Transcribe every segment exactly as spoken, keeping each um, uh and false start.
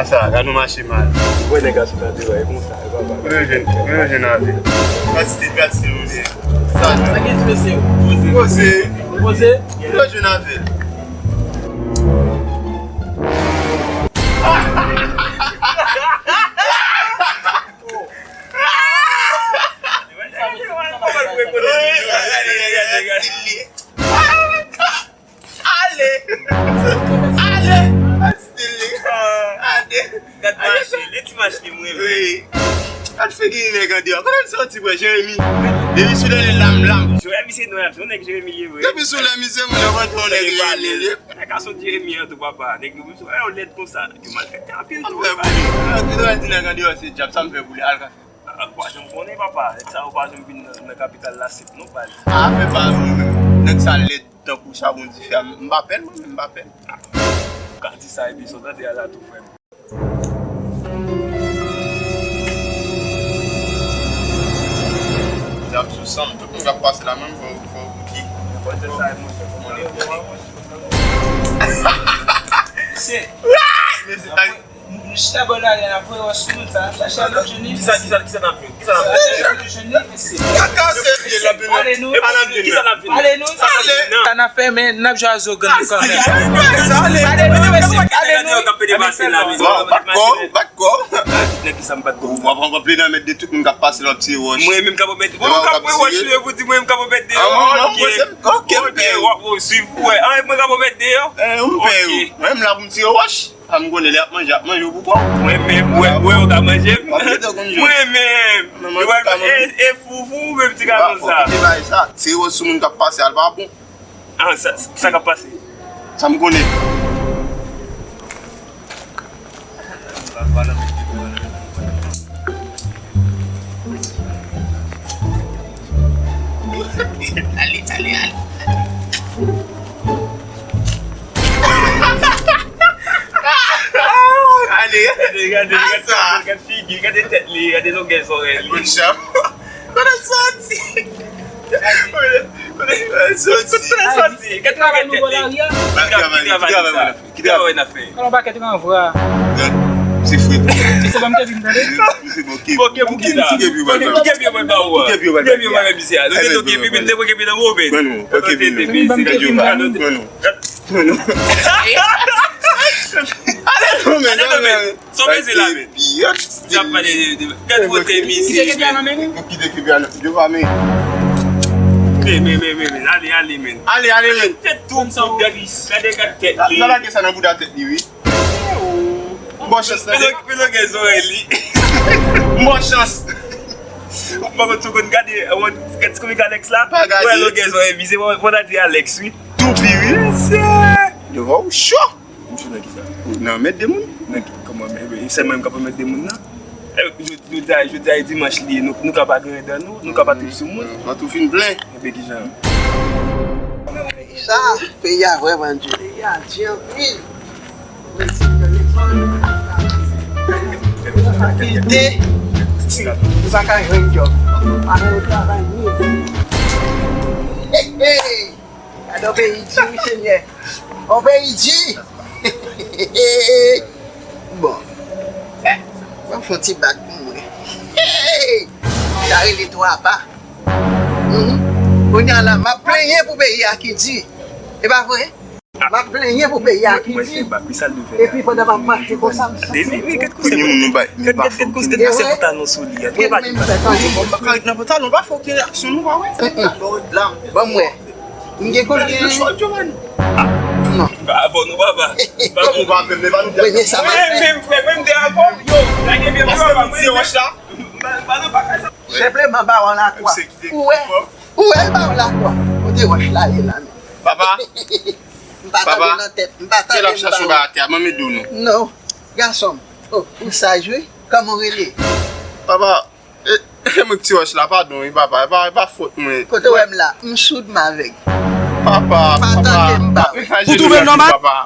Sa, gad nou mache mal. Ou wè nèg la sou tande, wè, e konsa, e papa. Mwen jwenn, mwen jwenn avè. Gad stil, gad stil, ou byen. Sa, sa ki mesye? Poze. Poze. Poze. Mwen jwenn avè. Ale! Ale! Gad stil li. Ale! Gad mache, lè ti mache li mwen. Wi. Gad figi nèg andeyò. Kote l soti, bwè, Jeremi? Depi sou lè lam, lam. Jeremi se nò, yon nèg Jeremi ye vre. Depi sou lè misye, mwen, yon nèg Jeremi li ye. Nèg ka sot Jeremi an tou, papa. Nèg yo, yo lèd konsa. Yo malfektè anpil tou, papa. Tout lè di nèg andeyò se dyab, sa m fè pou li, al ka fè. Ah, pa janm konnen, papa. Nèg sa yo pa janm vin nan, nan kapital la sèt non, baz. Afè pa nou menm. Nèg sa lèd tankou chabon dife a. M pa pè l, mwen menm, m pa pè l. Ou ka di sa, epi sa w tande a la tou, frè m. Dyab sou san m, tout moun k ap pase la menm, fò, fò w ki. Bon, se sa, monchè. Mesye. Mesye, Nou chita bò lari a, n ap voye wòch sou nou, sa, sa chèf nou jwenn li. Kisa, kisa, kisa n ap jwenn? Kisa n ap jwenn? Sa chèf nou jwenn li, mesye. Kaka se vye la, ale nou. Kisa n ap jwenn? Ale nou. Ale. Sa n ap fè, men n ap jwe a zo gang kanmenm. Ale nou, mesye. Ale nou. Bat kò, bat kò. Nèg kisa m bat kò? W ap rankontre nan mèt de tout moun k ap pase la, w ap tire wòch. Mwen menm k ap mèt. Mwen menm k ap mèt wòch, yo pou di mwen menm k ap mèt de. Ok. Ok, w ap swiv pou wè. An, mwen k ap mèt de yo. M pè yo. Mwen menm la pou m tire wòch. A m konnen lè y ap manje, y ap manje w pou kò w. Mwen menm, mwen, mwen, yo ka manje m. Mwen menm. Yo pral e, e foufou, menm ti gason sa. Kite bagay sa. Se yo sou moun k ap pase, al pa bon. Ah, sa, sa k ap pase? Sa m konnen. Ale, ale, ale. Ale. Gade, gade, gade, gade figi, gade tèt li, gade longè zòrèy li. Kout chan. Kote soti? Kote, kote soti? Kote soti? Gade longè tèt li. Ki travay, ki travay sa? Ki travay n ap fè? Alò, pakèt ranvwa. Se fre. Se pa m te di m tande. Bon, ke pou ki sa? Ki ke pye mwen ba ou a? Ki ke pye mwen ba misye a? Nou te toke pipi, nou te pran kepi nan moben. Ban nou, pran kepi nou. Ban m kepi m. Ban nou. Ban nou. Ale non, men, non, men. Sa w bezwen la, men? Sa w pale de, de, gad kote misye, men. Nou kite kepi a nan devan, men. Men, men, men, men, men. Ale, ale, men. Ale, ale, men. Tèt tou, gad, gade, gade tèt li. N a lage sa nan bouda tèt li, wi. Bon chans, tande. Fè longè zòrèy li. Bon chans. Ou pa konn sou konn gade, gade ti komik Alex la? Pa gade. Wè longè zòrèy li, se bon, bon, a di Alex, wi. Toupi, wi. Mesye. Yo, wow, cho. M sou nan kisa? Nan mèt de moun. Nan ki, kòman, men, men, se mwen m ka pèmèt de moun nan? Eh, jodi, jodi a, jodi a e dimanch li ye, nou, nou ka pa griyen dan nou, nou ka pa touch sou moun. Vant ou fin plen. Enben kijan? Sa, peyi a vrèman di, peyi a di anpil. Fakilte, ou pa ka jwenn djòb. Pa gen travay ni. Hey, hey. Gade yon peyi di, wi, Senyè. Yon peyi di. Bon. Mwen fè yon ti bak pou mwen. Sa rele twa pa. Mhm. Kounye a la, m ap plenyen pou peyi a ki di. E pa vre? M ap plenyen pou peyi a ki di. Epi pandan m ap mache konsa, m santi. Premye moun nou bay, nou pa fè okenn. Gade pantalon sou li a. Mwen menm m fè tande. Bon, m pa ka ret nan pantalon, pa fè okenn reyaksyon, nou pa wè. Bon, m wè. M gen konbyen? Non. Pa avè nou, papa. Pa avè nou. Premye sa m ap fè. Mwen menm, frè, mwen m te avè w, yo. Lage pye m, papa. Mwen menm. Ba, ba, non, pa fè sa. Senpleman ba w lakwa. Ou wè? Ou wè l ba w lakwa. Kote wòch la ye la, men. Papa. M pa tande nan tèt. M pa tande nan tèt. Papa, se l ap chache yon bagay atè a, ban m ede w non. Non. Gason m. Oh, ou saj wi. Kòman w rele? Papa, e, e mwen k ti wòch la, padon wi papa, e pa, e pa fòt mwen. Kote w wè m la, m soud, m avèg. Papa, papa. M pa tande, m ba w. Ou twouve m nòmal? Papa.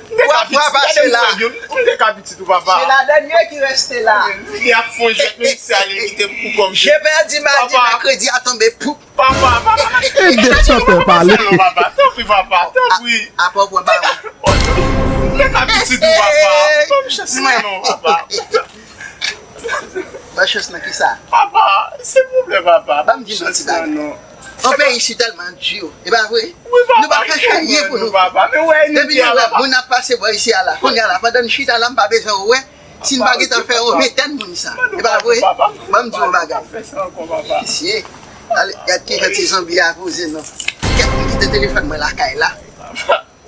M te ka pitit, gade m fè byen, m te ka pitit ou, papa. Se la dènye ki reste la. Li ap fon jwèt, men misye ale kite m pou kòm. Je pèdi madi, mèkredi a tonbe, poup. Papa, papa, papa. Ede chantè pale. Papa, tanpri, papa, tanpri. Apa w pran bawon. M te ka pitit ou, papa. Ban m chans la non, papa. Ban chans nan kisa? Papa, silvouplè, papa. Ban m di non, ti bagay. Yon peyi si tèlman di, e pa vre? Wi, papa. Nou pa ka fè anyen pou nou. Depi nou wè moun ap pase bò isi a la, kounye a la, pandan n chita la, m pa bezwen wè si n pa gentan fè yon ventèn moun sa. E pa vre? Ban m di yon bagay. Visye. Ale, gad kijan ti zonbi a poze non. Kèt m kite telefòn mwen lakay la.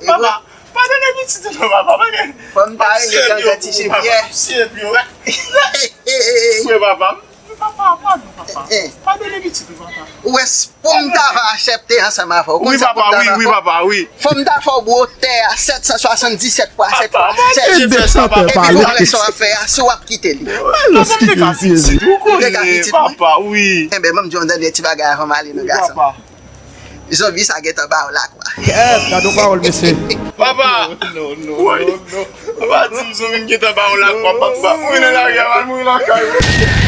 Papa, padone pitit ou non, papa. Fò m ta rele grangan ti Sepyè. Swe papa. Papa, padon, papa. Padone pitit ou, papa. Ou wè, pou m ta va aksepte ansanm avè w. Wi, papa, wi, wi, papa, wi. Fò m ta fè w bwotè a sèt san swasanndisèt fwa sèt fwa sèt. Epi ou wè sa w ap fè a, si w ap kite li. Papa, m te ka pitit, ou konnen, papa, wi. Enben, ban m di yon dènye ti bagay avan m ale, non, gason. Zonbi sa gentan ba w lakwa. Kèt, gade yon pawòl, mesye. Papa! Non, non, non, non. Papa di m zonbi m gentan ba w lakwa, papa. Mouri nan lari a, mouri lakay ou.